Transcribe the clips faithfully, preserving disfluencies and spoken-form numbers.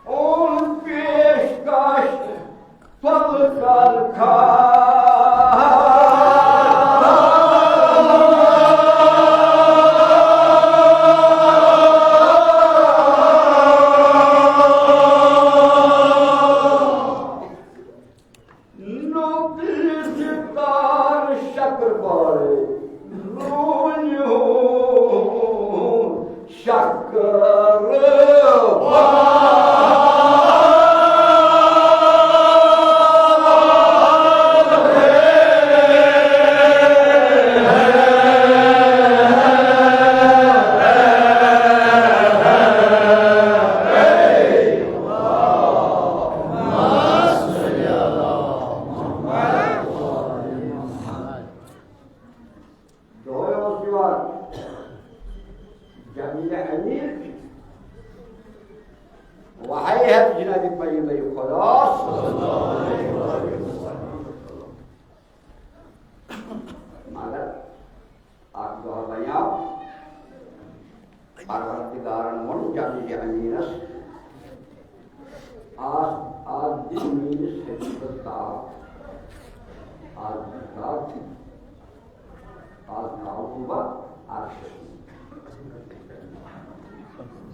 اون پیشکش تۄلہٕ کر خان۔ نوکری دار شکر بارے، روٗنہِ ہُنٛد شکر بارے۔ دۄہے اوس یِوان جمیلہِ امیر، وحی ہٮ۪تھ جناب پیغمبر خدا صلی اللہ علیہ وسلم۔ مگر اکھ دۄہ بنیو، پروردگارن ووٚن جمیلہِ امیرس، آز، آز دِ میٲنِس حبیبس دعوت، آز دِ دعوت۔ آز تھاوُن بہٕ عرشس منٛز۔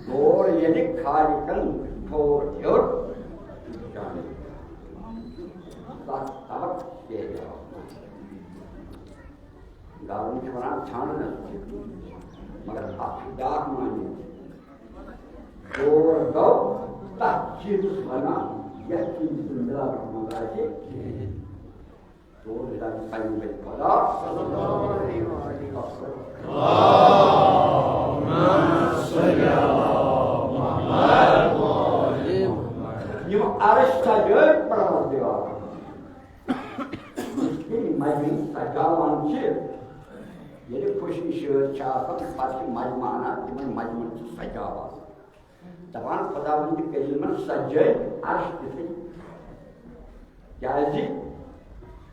دور ییٚلہِ خالقن تھوٚو ہیوٚر، تتھ تھاوکھ بیٚیہِ۔ گرُن چھُ ونان ژھانٛڈنس، مگر اتھ چھُ بیٛاکھ معنی۔ دور گوٚو تتھ چیٖزس ونان، یتھ چیٖزس نہٕ ملاوٹ منٛز آسہِ کِہیٖنۍ۔ دور ہدایت پیغمبر خدا صلی اللہ علیہ وسلم۔ یِم عرش سجٲوۍ پروردگارن۔ یِتھ کٔنۍ مجمع سجاوان چھِ، ییٚلہِ خوشی شٲدۍ چھِ آسان، پتہٕ چھِ مجمع انان، تِمن مجمعن چھِ سجاوان۔ دپان خداوند کریمن سجٲوۍ عرش تِتھٕے۔ کیازِ؟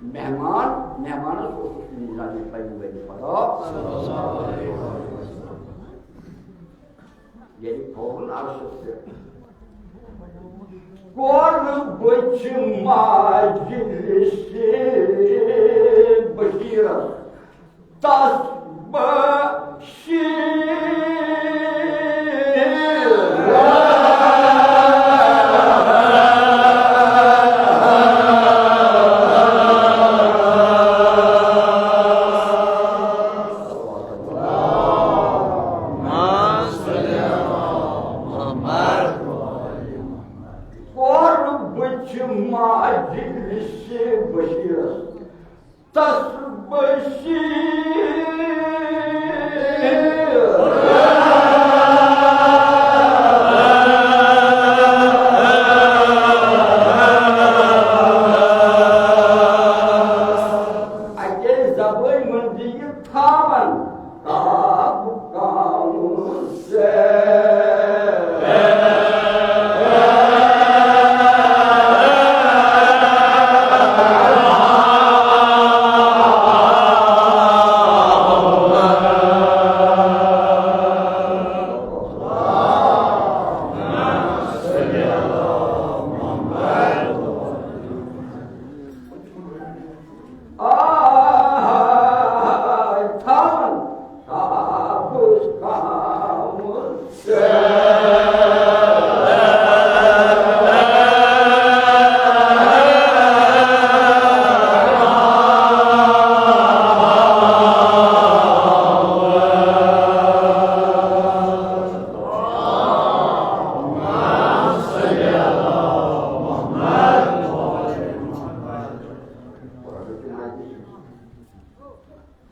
مہمان، مہمانس اوس نظام پیغمبر خدا۔ ییٚلہِ کھولُن عرشس پٮ۪ٹھ، کوٚر بٕچھِ ماجلسِ بشیرس۔ تس بشیر۔ کوٚر بٕچھِ ماجلسِ بشیرس۔ تس بشیر۔ اتے زبٲنۍ منٛز یہِ تھاوان تاب کامُن۔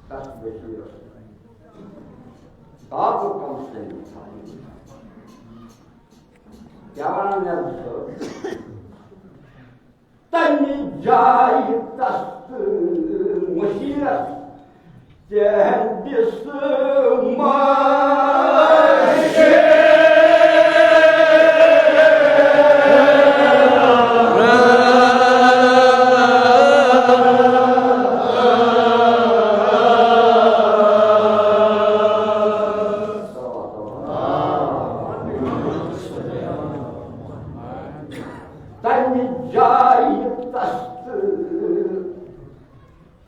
تتھ بشیرس تاپہٕ کم سٕنٛدۍ کیٛاہ ونان مےٚ وٕچھو؟ تمہِ جایہِ تس تہٕ مشیرس تِہنٛدِس تمہِ جایہِ تس تہٕ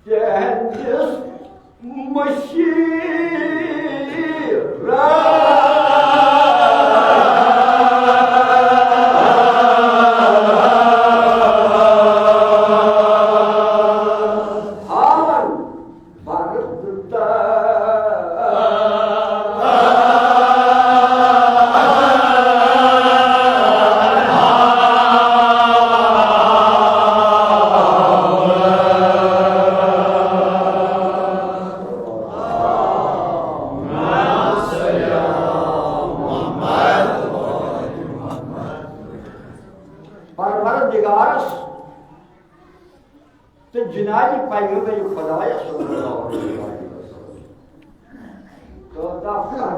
تِہنٛدِس مشیرس۔ حالن بردار۔ پروردگارس تہٕ جناب پیغمبر خدایس صلی اللہ علیہ وسلم۔ تہٕ دفتر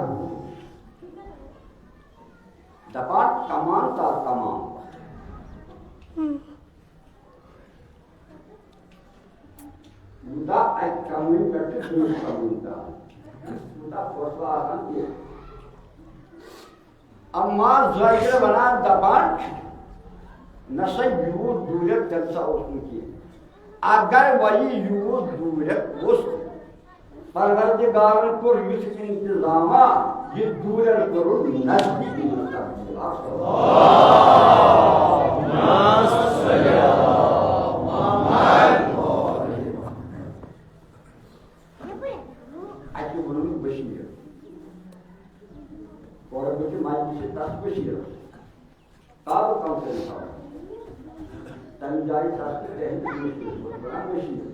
دپان تمام تا تمام۔ یوٗتاہ اَکہِ کمٲنۍ پٮ۪ٹھ چھُ بیٚیِس کمٲنۍ تام، یوٗتاہ فٲصلہٕ آسان کینٛہہ۔ اما زٲجرٕ ونان دپان، نہ سا یوٗت دوٗرٮ۪ر تیٚلہِ سا اوس نہٕ کینٛہہ۔ اگر وۄنۍ یوٗت دوٗرٮ۪ر اوس، پروردگارن کوٚر یُتھ انتظامہ، یہِ دوٗرٮ۪ر کوٚرُن نزدیٖک منٛز تبدیٖل۔ اَتہِ ووٚنُن بشیٖر۔ قربٕچہِ مجلسہِ تَس بشیٖرَس۔ تعلق کم سے کم۔ تَمہِ جایہِ تَس تہِ تِہنٛدِ بشیٖر، بہٕ چھُس وَنان بشیٖر۔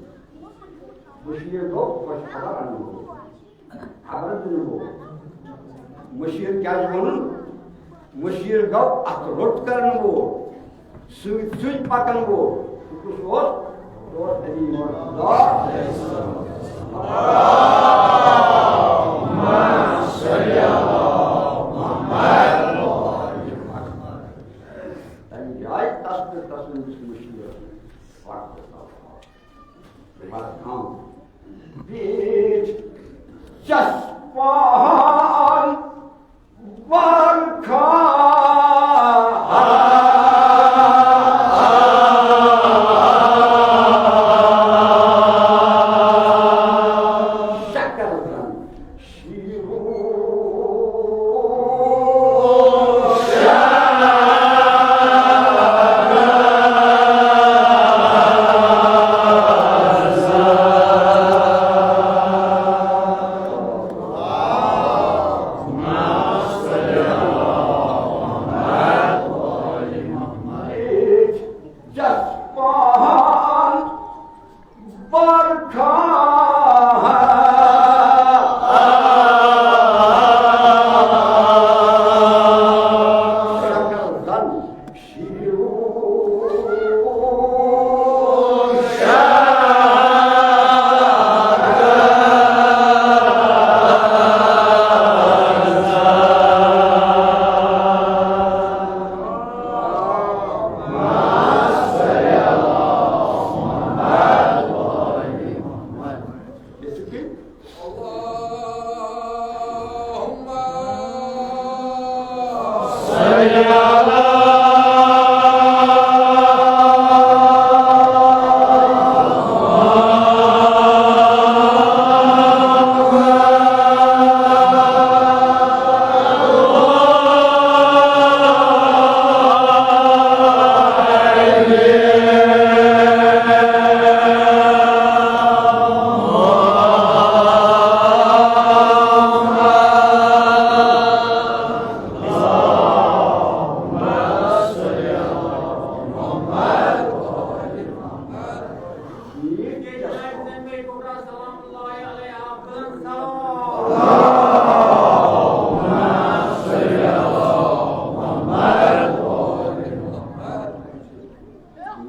بشیٖر گوٚو خۄش خبر اَنَن وول، خبر دِنہٕ وول۔ مشیٖر کیٛازِ ووٚنُن؟ مشیٖر گوٚو اَتھ روٚٹ کَرَن وول۔ سۭتۍ سۭتۍ پکن وول۔ سُہ کُس اوس؟ سُہ اوس حبیب اللہ۔ تَمہِ جایہِ تَس تہٕ تَسُنٛد یُس مُشیر اوس، پَتہٕ اوس۔ بیٖٹھ چَسپان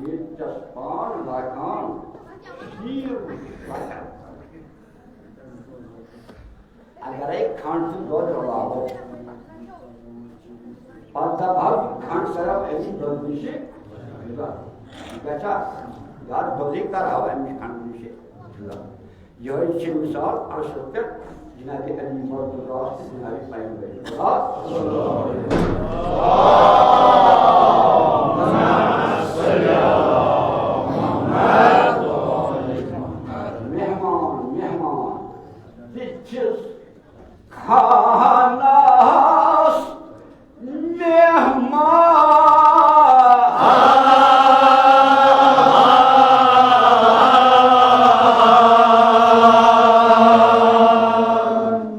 ییٚتہِ چھَس پان لاگان، شیٖر لاگان۔ اگرے کھنٛڈ تہٕ دۄد رلاوو، پتہٕ دپہو، یہِ کھنٛڈ کرو اَمہِ دۄدٕ نِشہِ جُدا۔ یہِ گژھِ اکھ، یا دۄدٕے کرہو اَمہِ کھنٛڈٕ نِشہِ جُدا۔ یِہوٚے چھِ مثال عرشس پٮ۪ٹھ جناب علی مرتضیٰ تہٕ جناب پیغمبر خدا۔ مہمان، مہمان، تہِ چھِس خانس مہمان۔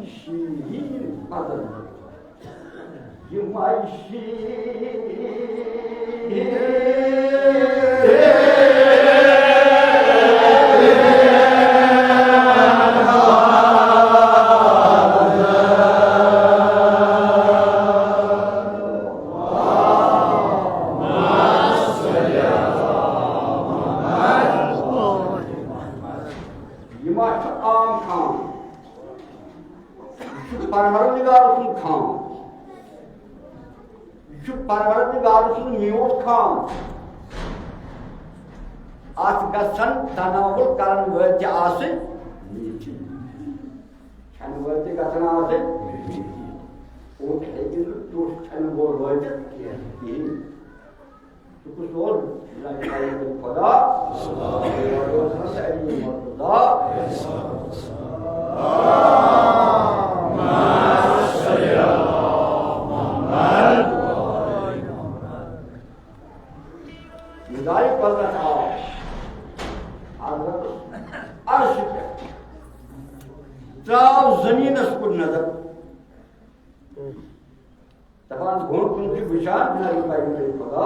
شیرین مدد، یِمے شیرین۔ یہِ ما چھُ عام خان؟ یہِ چھُ پروردگار سُنٛد خان۔ یہِ چھُ پروردگار سُنٛد میوٗٹھ خان۔ اَتھ گژھن تناول کرن وٲلۍ تہِ آسٕنۍ میٖٹھۍ۔ کھٮ۪نہٕ وٲلۍ تہِ گژھن آسٕنۍ میٖٹھۍ۔ اوٚٹ ہیٚکہِ نہٕ ٹیوٚٹھ کھٮ۪نہٕ وول وٲتِتھ کینٛہہ، کِہیٖنۍ۔ تہٕ کُس اوس؟ خدا۔ خدا۔ خداے قۄدرت آو حضرت عرشہِ پٮ۪ٹھ، ترٛاو زٔمیٖنَس کُن نظر۔ دَپان، برٛونٛہہ کُن چھُ وٕچھان جناب پیغمبر خدا۔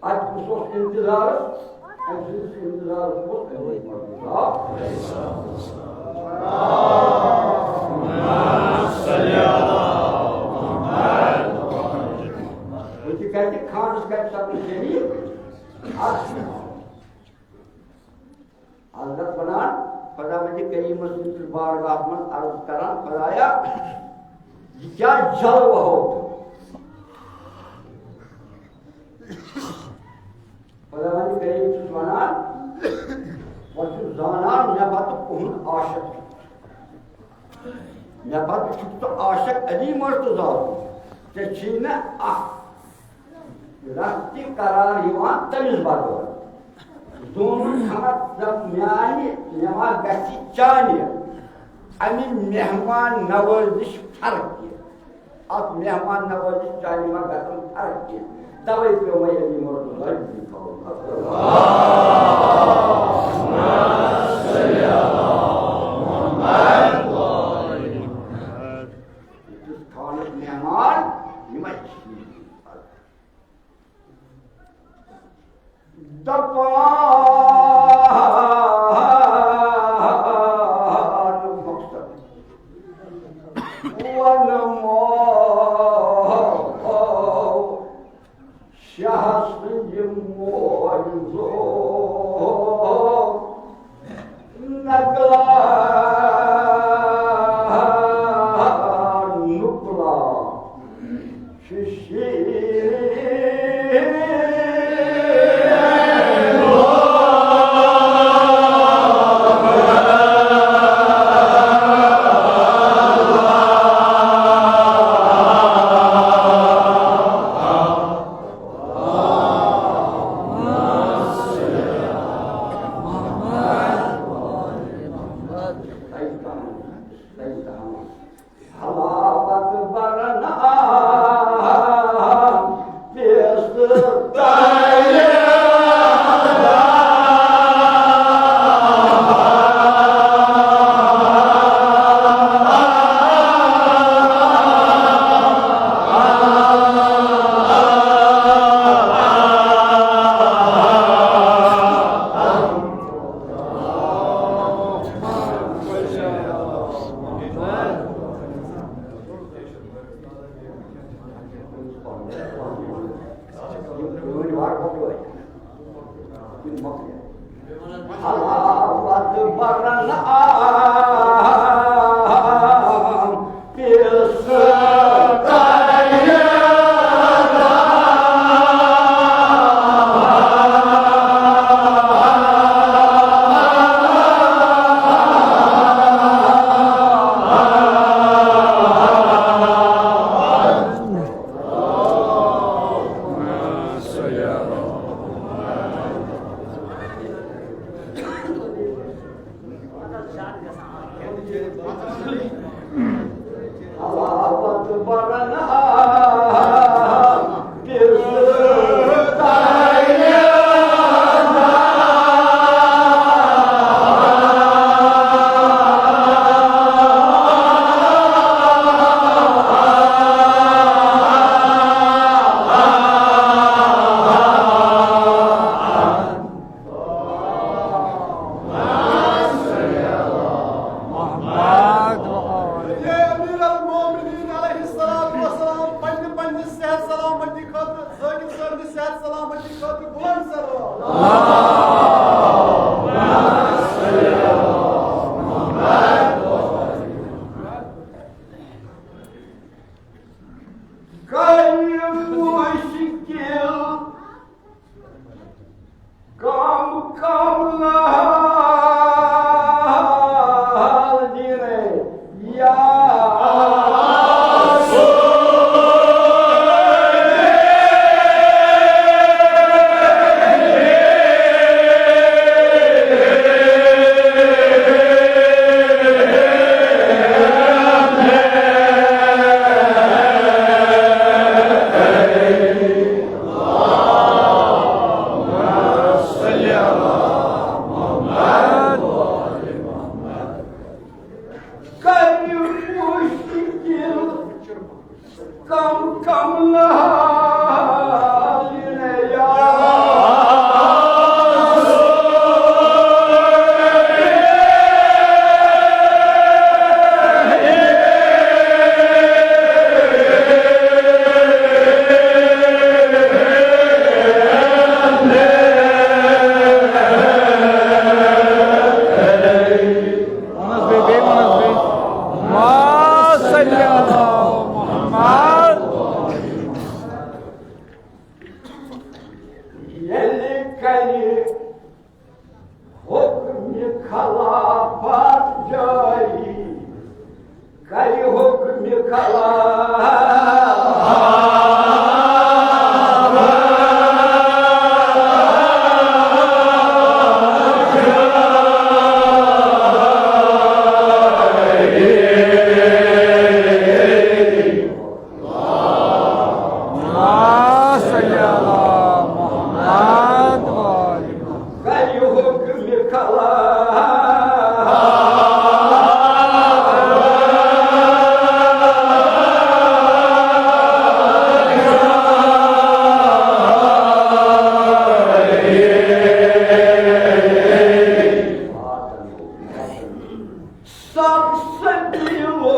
اَتہِ کُس اوس اِنتظار؟ أمۍ سٕنٛدِس اِنتظارَس اوس اَمہِ برونٛہہ۔ وۄنۍ تہِ کَتہِ خانَس کَتہِ سَپُد شریٖف؟ اَتھ چھُ حضرت وَنان، خداوندِ کریٖمَس سٕنٛدِس بارگاہَس منٛز عرض کران، خدایا، یہِ کیٛاہ جلوٕ ہوو؟ خداوند کریم چھُس وَنان، وۄنۍ چھُس زانان مےٚ پَتہٕ کُہُنٛد عاشق چھُ۔ مےٚ پَتہٕ چھُکھ ژٕ عاشق علی مرتضیٰ۔ ژےٚ چھُے نہٕ اَکھ رَژھ تہِ قرار یِوان تٔمِس بغٲر۔ زوٗنُن خبر دَپ میٛانہِ، مےٚ ما گژھِ چانہِ اَمہِ مہمان نوٲزِش فرق کینٛہہ۔ اَتھ مہمان نوٲزِش چانہِ ما گژھن فرق کینٛہہ۔ تَوَے پیوٚو مےٚ ییٚمہِ مُلکہٕ لَجہِ تھاوُن۔ یُس خانُک مہمان، یِمَے چھِ۔ دَپان مقصد وَنمو شاہ سٕنٛدِ موجزو نقلا نقلا۔ حلاوت برن آم پیست تیار۔ حلاوت برن کم کم نہ حال یار۔ وَنَس بیٚیہِ، بیٚیہِ وَنَس بیٚیہِ۔ اللہُمَّ صَلِّ عَلَى مُحَمَّدٍ۔ ییٚلہِ کَرِ حُکمِ خلافت جٲری، کَرِ حُکمِ خلافت۔ اللہُمَّ صَلِّ عَلَى مُحَمَّدٍ وَآلِ مُحَمَّدٍ۔ کَرِ حُکمِ خلافت۔ سب سبیلو۔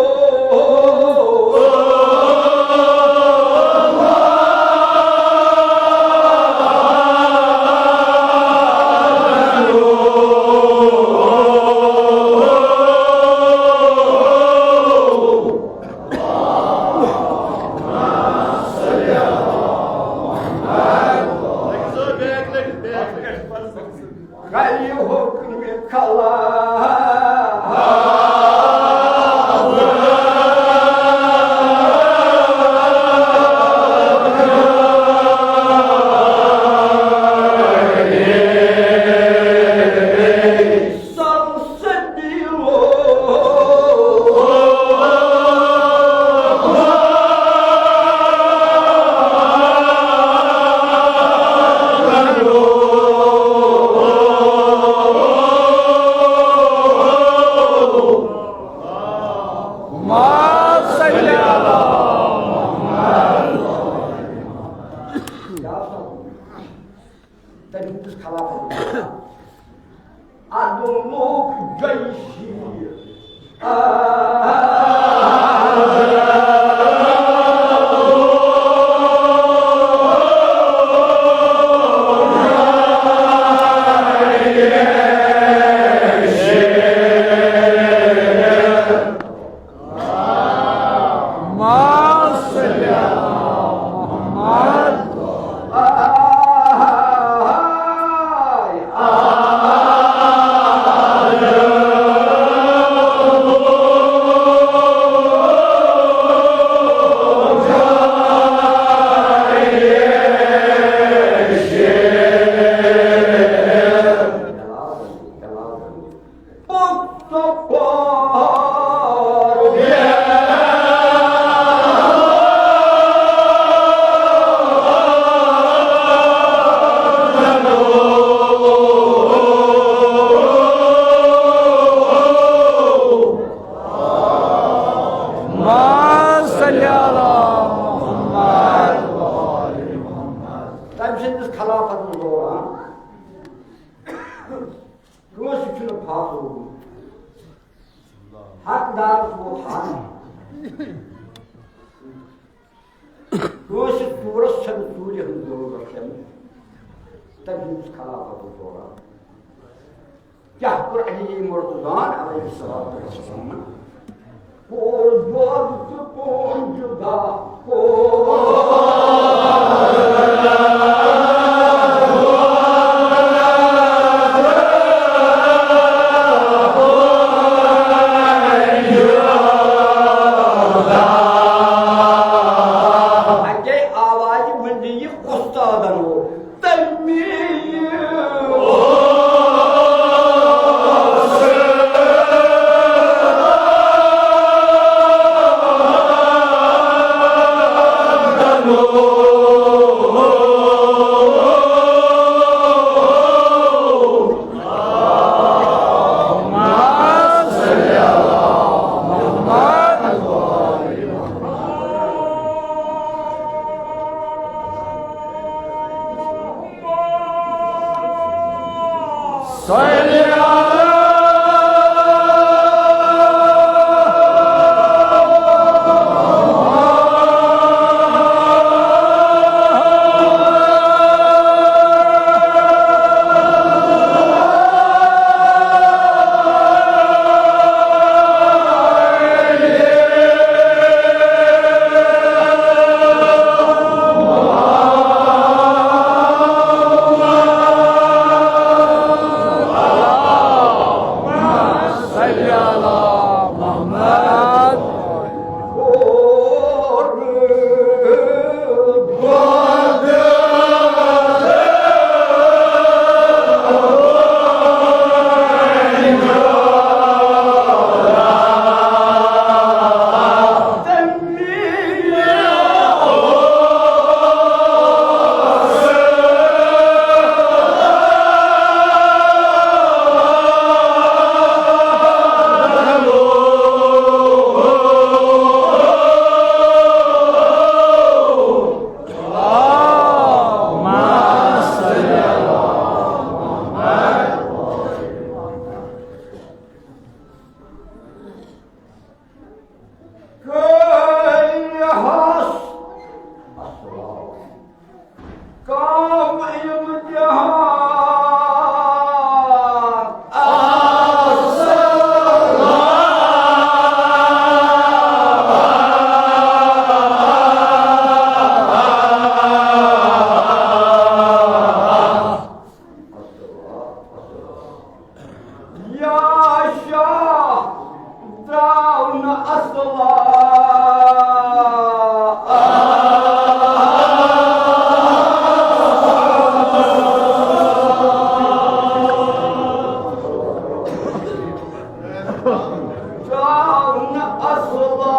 کَرِ حُکمِ خلافت۔ سب سبیلو۔ اللہُمَّ صَلِّ عَلَى مُحَمَّدٍ۔ تٔمۍ سٕنٛدِس خلافت۔ عدلُک جیشی۔ اللہُمَّ صَلِّ عَلَى مُحَمَّدٍ۔ تٔمۍ سٕنٛدِس خلافتس دوران کٲنٛسہِ چھُنہٕ فاصلہٕ روٗدمُت۔ حقدارس ووت حق۔ کٲنٛسہِ ژوٗرس چھَنہٕ ژوٗرِ ہٕنٛز ضروٗرت پٮ۪وان۔ تٔمۍ سٕنٛدِس خلافتس دوران کیٛاہ کوٚر علی مرتضیٰ ہن علیہ الصلوۃ والسلام؟ کوٚر دۄد تہٕ پون جُدا، کوٚر۔ اَکے آوازِ منٛزٕ یہِ اُستادن ووٚن۔ تَمہِ صل علی محمد۔ کٲنٛسہِ کم امتحان۔ یا شاہ، درٛاو نہٕ اصلا۔ درٛاو نہٕ اصلا۔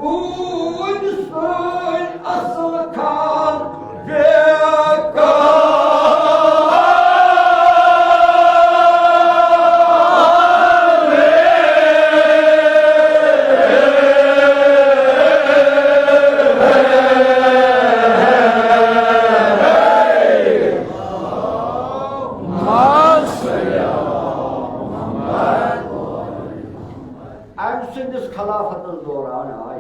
روٗدۍ سٲنۍ اصل خان بیکار۔ أمۍ سٕنٛدِس خلافتس دوران آے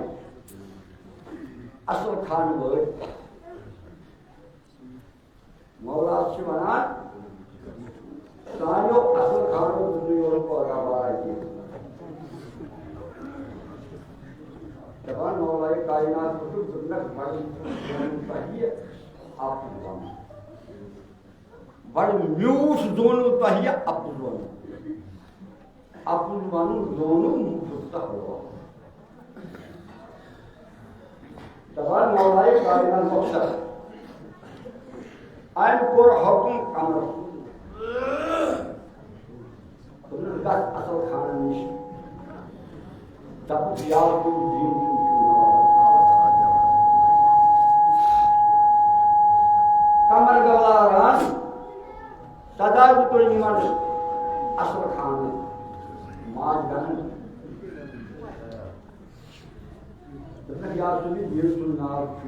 اصل خان وٲلۍ۔ مولا چھِ وَنان، سانیو اصل خانو دیُت نہٕ یورٕ پٲداوارا کینٛہہ۔ دَپان، مولایہِ کائنات ووٚتھُن، دوٚپنَکھ، بَڑٕ زونُن تۄہہِ یہِ اَپُز وَنُن۔ بَڑٕ میوٗٹھ زونُن تۄہہِ یہِ اَپُز وَنُن۔ اَپُز وَنُن زونُن مُفت تہٕ حلال۔ دَپان مولایہِ کائنات مۄخصر، أمۍ کوٚر حُکُم قمرس۔ دوٚپنَس، گژھ اصل خانن نِش۔ دَپُس، یا رب، دین چھُنہٕ ناو۔ قمر گواران، سدا تہِ تُلۍ یِمن اصل خانن ماج گنن۔ دوٚپنَس، یا رسول، دین سُنٛد ناو چھُ۔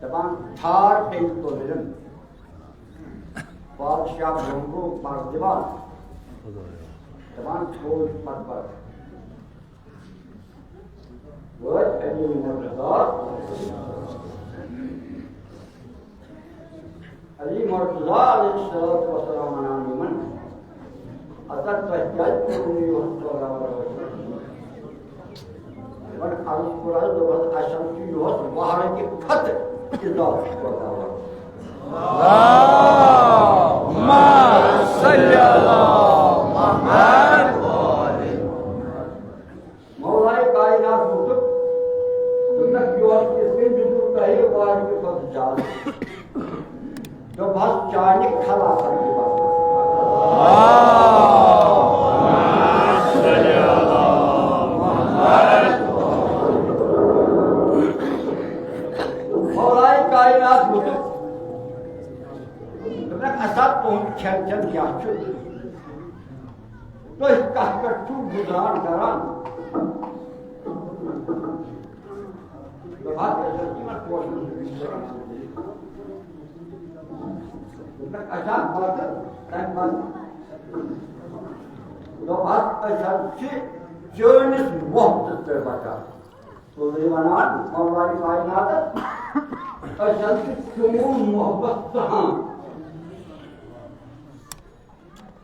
دَپان، ٹھار پیٚیہِ تُلرٮ۪ن۔ بادشاہ برونٛہہ برونٛہہ پَرٕ دِوان۔ دَپان، فوج پَتہٕ پَتہٕ۔ وٲتۍ علی مرتضیٰ۔ علی مرتضیٰ علیہ الصلوۃ والسلام وَنان یِمَن، اَدٕ تۄہہِ کیٛازِ کوٚروٕ نہٕ یِہُس پروگرام؟ وۄنۍ عرض کوٚر حظ، دوٚپ حظ، اَسہِ حظ چھُ یِہُس وَہرٕ کہِ کھۄتہٕ اِضافہٕ پٲداوار۔ اللہُمَّ صَلِّ عَلَى مُحَمَّدٍ۔ مولائے کائنات ووٚتُکھ، دوٚپنَکھ، یِہُس کِتھ کٔنۍ دیُتوٕ تۄہہِ وَہرٕ کہِ کھۄتہٕ زیادٕ؟ دوٚپ حظ، چانہِ خلافتہٕ کہِ بدلہٕ۔ مولائے کائنات ووٚتُکھ۔ دوٚپنَکھ، اَسا تُہُنٛد کھٮ۪ن چٮ۪ن کیٛاہ چھُ؟ تُہۍ کَتھ پٮ۪ٹھ چھِو گُزاران کران؟ دوٚپہَکھ، أسۍ ٲسۍ یِمَن پوشَن ہُنٛد گُزاران۔ دوٚپنَکھ، اَسہِ آو پَتہٕ، تَمہِ پَتہٕ۔ دوٚپہَکھ، أسۍ حظ چھِ چٲنِس محبتَس پٮ۪ٹھ بَچان۔ سورُے وَنان، مولائے کائناتَس، أسۍ حظ چھِ چون محبت ژاہان۔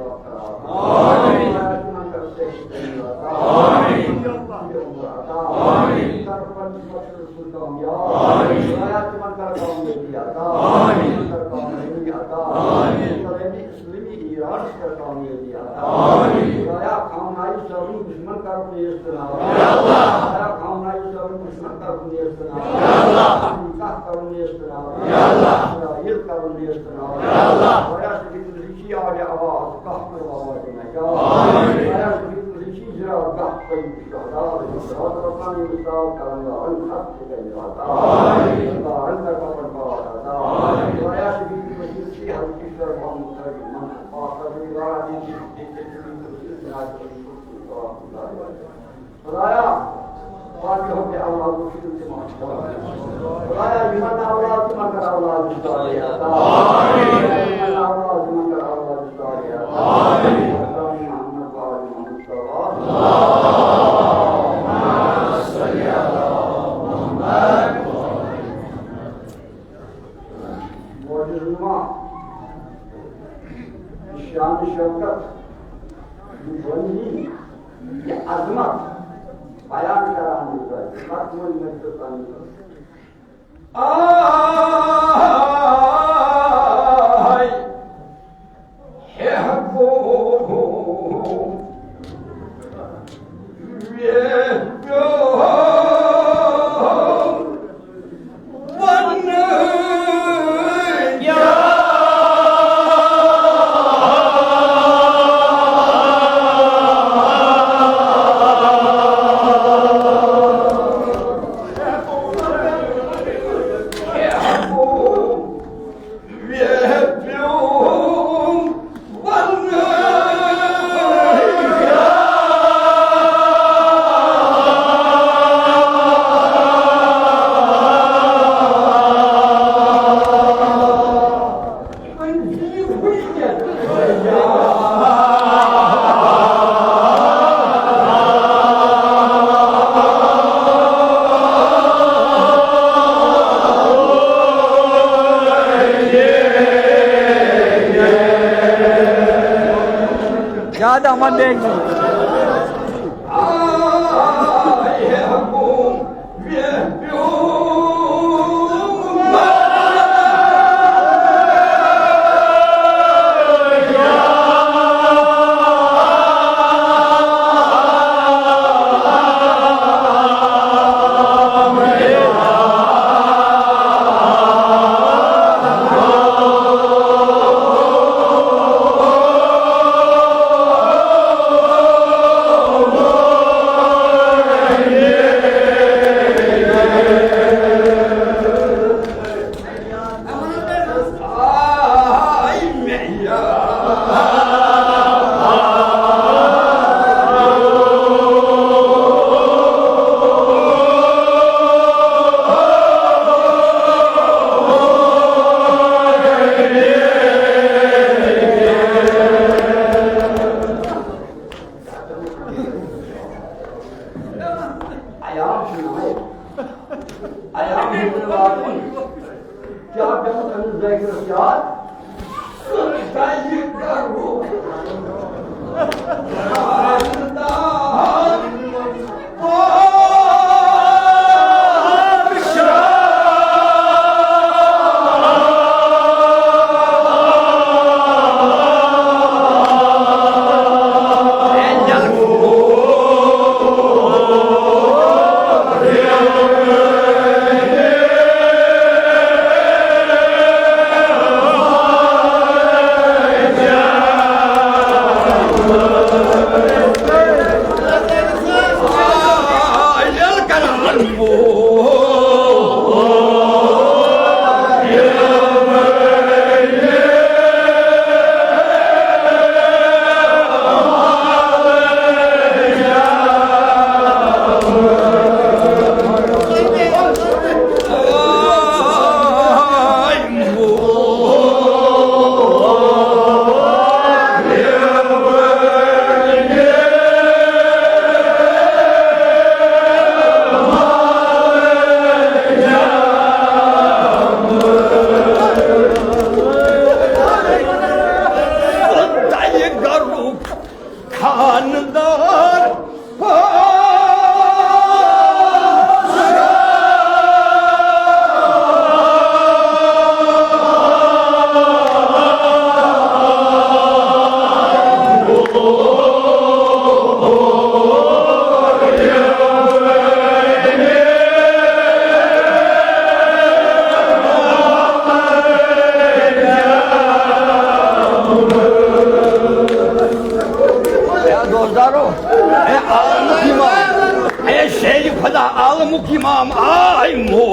یاد کران۔ آمین۔ خدایا تمن کر صحت عطا۔ آمین۔ عمر عطا۔ آمین۔ کر پننس مقصدس کن کامیاب۔ آمین۔ خدایا تمن کر کامیابی عطا۔ آمین۔ کر کامیابی عطا۔ آمین۔ کر اسلامی ایرانس کر کامیابی عطا۔ آمین۔ خدایا خامنائی صٲبُن دشمن کر نیست نابود۔ یا اللہ۔ خدایا خامنائی صٲبُن دشمن کر نیست نابود۔ یا اللہ۔ امریکہ کر نیست نابود۔ یا اللہ۔ اسرائیل کر نیست نابود۔ یا اللہ۔ خدایا شفیع الرشی آل عباس کہہ کر وبا نجات۔ آمین۔ خدایا شفیع الرشی زرا کہہ کر شہدا رحمت ربانی مستعار کرم یا ان خط کے عطا۔ آمین۔ اللہ ان کر پاپن پاک عطا۔ آمین۔ خدایا شفیع الرشی ہر کشور محمد من پاک کر۔ خدایا، فاتحہ کے اولاد کو شروع سے معاف کر۔ خدایا، یمن اولاد، تمن کر اولاد صالح عطا۔ یمن اولاد، تمن کر اولاد صالح عطا۔ محمد و آل محمد صلوات۔ معجز نما، شان شوکت، بلندی، یہ عظمت بیان کران۔ آے، ہے حقو، یہ جو یاد آمد بیگ۔ عیال چھُ نہٕ وۄنۍ۔ عیال چھُ نہٕ وۄنۍ۔ کیٛاہ پیوٚو تٔمِس ذٲکرَس یاد؟ سُہ گَیہِ گَرُک خانٛدار۔ خانٛدار۔ اے دوستدارو، اے عالمُک امام، اے شیر خدا عالمُک امام آے مو۔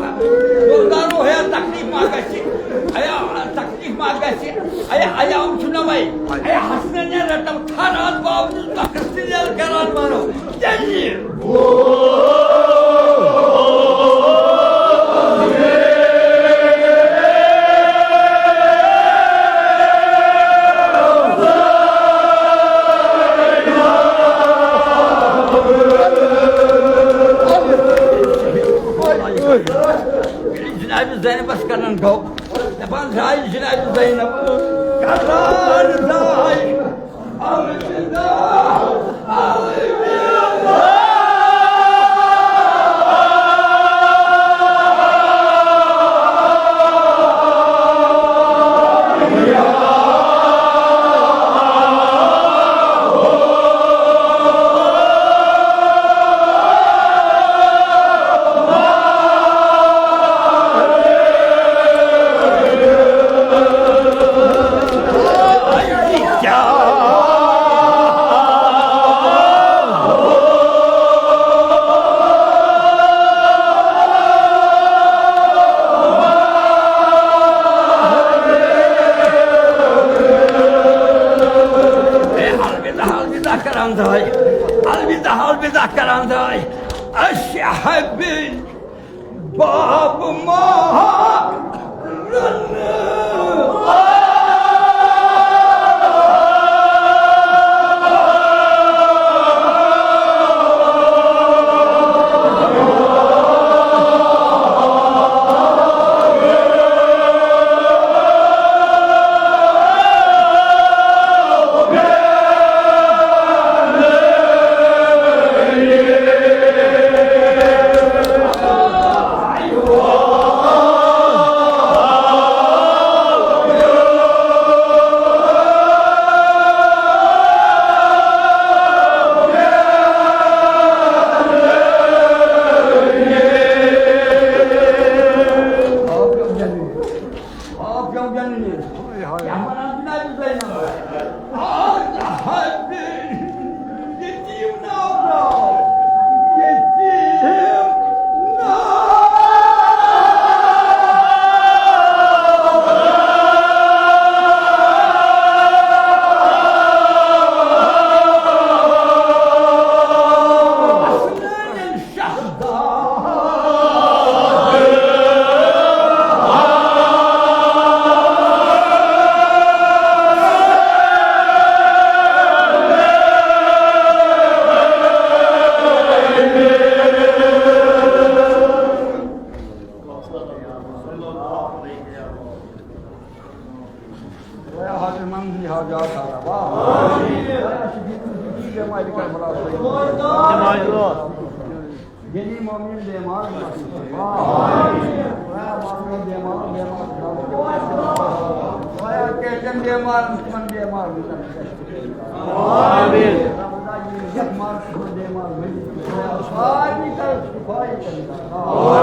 دُکاندارو، ہے، تکلیف ما گژھِ؟ ہے، تکلیف ما گژھِ؟ ہے، عیال چھُ نہ وۄنۍ۔ ہے، حسنہٕ نیرِ رٹم کھران باوجود تۄہہِ سۭتۍ کران ونو۔ تیٚلہِ جناب زینبس کران گو، دپان زاے جناب زینب، کران زاے۔ الوداع، الوداع کران زاے، الوداع، الوداع کران زاے۔ أسۍ حبیب باب ما بیمار کر بلا۔ جنی مومن بیمار مت۔ مومن بیمار، بیمار۔ کیشن بیمار، دشمن بیمار۔ آمین۔ بیمار، دشمن بیمار۔ سارے کر شفا۔